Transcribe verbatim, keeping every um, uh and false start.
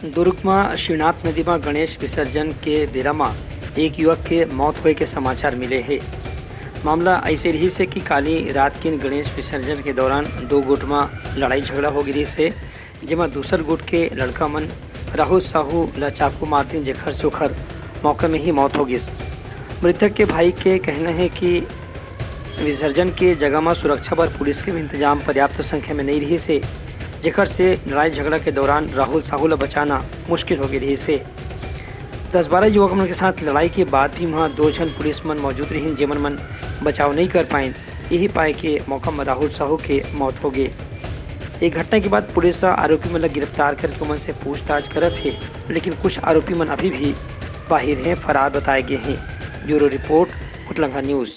दुर्ग म शिवनाथ नदी म गणेश विसर्जन के बेरा म एक युवक के मौत होए के समाचार मिले हे। मामला अइसे रिहिस हे कि काली रात के गणेश विसर्जन के दौरान दो गुट म लड़ाई झगड़ा हो गिस हे, जेमा दूसर गुट के लड़का मन राहुल साहू ल चाकू मार दिन, जेखर से ओखर मौका में ही मौत हो गिस। मृतक के भाई के कहना हे कि विसर्जन के जगह म सुरक्षा बर पुलिस के भी इंतजाम पर्याप्त संख्या में नइ रिहिस हे, जेखर से लड़ाई झगड़ा के दौरान राहुल साहू ल बचाना मुश्किल हो गे रिहिस हे। दस बारह युवक मन के साथ लड़ाई के बाद भी वहां दो झन पुलिस मन मौजूद रिहिन, जेमन मन बचाव नइ कर पाइन। यही पाए के मौका म राहुल साहू के मौत हो गे। ये घटना के बाद पुलिस ह आरोपी मन ल गिरफ्तार करके ओमन से पूछताछ करत हे, लेकिन कुछ आरोपी मन अभी भी बाहिर हैं, फरार बताए गए हैं। ब्यूरो रिपोर्ट, कुटलंगा न्यूज।